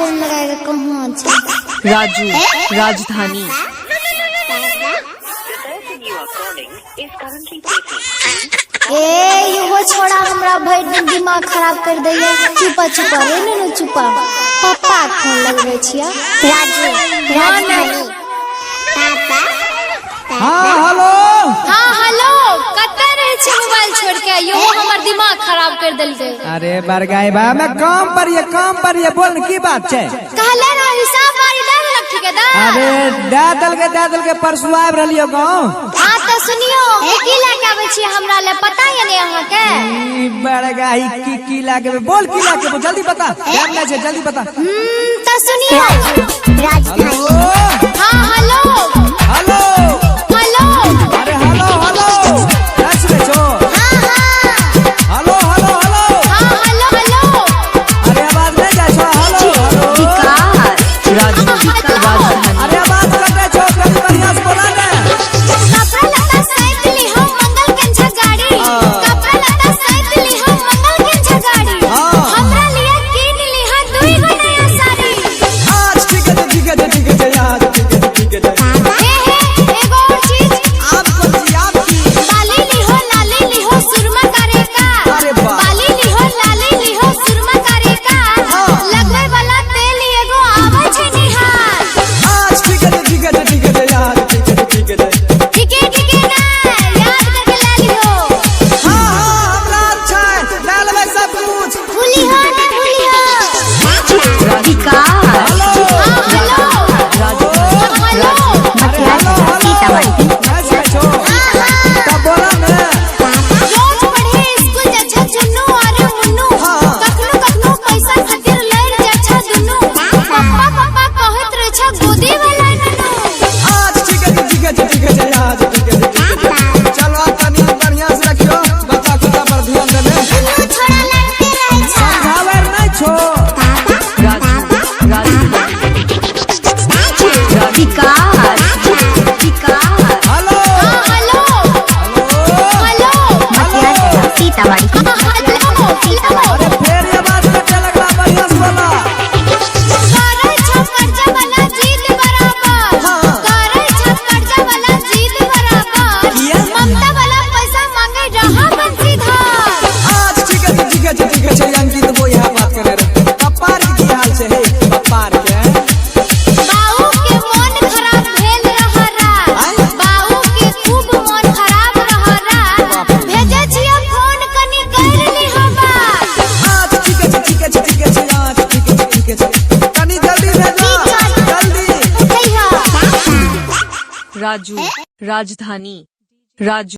Phone लगाए के कहाँ छै। राजू राजधानी। ए इहो छोड़ा हमरा भरि दिन दिमाग खराब कर दैया। चुपा चुपा रे नुनू चुपा। पप्पा के फोन लगबै छियै। राजू राजधानी। पापा। हाँ, हेलो। हाँ हेलो, कतऽ रहै छै मोबाइल छोड़ के? इहो हमर दिमाग खराब कर देलकै। अरे बरगाई बा, मैं काम पर ये, काम पर ये, बोल की बात छै? कहले ना हिसाब बारी दे देलक ठेकेदार। अरे दे देलकै, दे देलकै, परसू आबि रहलियो गाँव। हाँ तऽ सुनियो, की लए के आबै छियै हमरा ले पता ये ने अहाँके? ई बरगाई की की लागे, बोल की लागे, जल्दी बता, टाइम नहीं छै, जल्दी बता। तऽ सुनियो। राजधानी। हेलो। हाँ हेलो। हेलो। हेलो। अरे हेलो हेलो, क्या सुनै छो? हाँ हाँ। Hello hello hello. हाँ हेलो हेलो। अरे आवाज नहीं जाइ छो? Hello hello. विकास राजू राजधानी। अरे आवाज कटै छो, कनी बढ़िया से बोला ने। कपड़ा लत्ता सैत लिहो मंगल कंझा गाड़ी। कपड़ा लत्ता सैत लिहो मंगल कंझा गाड़ी। हाँ। हमरा लिए कीन लिहा दुई गो नया साड़ी। आज ठीक है, ठीक है, ठीक है, आज ठीक है, ठीक है। ए हे, एगो और चीज। आप कौन सी, आप की? बाली लिहो लाली लिहो सुरमा करे का। अरे वाह। बाली लिहो लाली लिहो सुरमा करे का। हाँ। लगवे वाला तेल एगो आवे छै निहार। आज ठीक है, ठीक है, ठीक है, आज ठीक है, ठीक है। ठीके ठीके ना याद करके ला लिहो। हाँ हाँ, हमरा अच्छा है, ले लेबै सब कुछ। भूली हो ना भूली हो। विकास हेलो। हाँ हेलो। राजू हेलो। अरे हेलो हेलो, नहीं सुनै छो? हाँ हाँ। तब बोला ने। रोज पढ़े स्कूल जाइ छै चुन्नू आरे मुन्नू। हाँ। कखनो कखनो पैसा खातिर लड़ जाइ छै दुनू। पप्पा पप्पा कहैत रहे छै गोदी वाला नन्नू। आज ठीक है, ठीक है, ठीक है, आज ठीक है, ठीक है। चलो तनी बढ़िया से रखियो, बच्चा कुत्ता पर ध्यान देने। दुनू छोड़ा लड़ते रहे छै। समझावे नहीं छो। राजू राजधानी। विकास विकास। हेलो। हाँ hello. Hello. Hello. Hello. Sitamarhi. हाँ हेलो हेलो। अरे फेर ये बात कटे लगला, बढ़िया से बोला। करै छौ कर्जा वाला जीत बराबर। हाँ। करै छौ कर्जा वाला जीत बराबर। किया? ममता वाला पैसा मांगे रहा बंसीधार। आज ठीक है, ठीक है, ठीक है। अंकित वो यहाँ बात करे रहे, पप्पा के की हाल छै? हे पप्पा के। बाऊ के मोन खराब भेल रह रात। आय? बाऊ के खूब मोन खराब रह रात। भेजै छियै फोन कनी कर लिह बात। आज ठीक है, ठीक है, ठीक है, आज ठीक है, ठीक है, तनी जल्दी भेजो, जल्दी। उठैह। राजू राजधानी। राजू।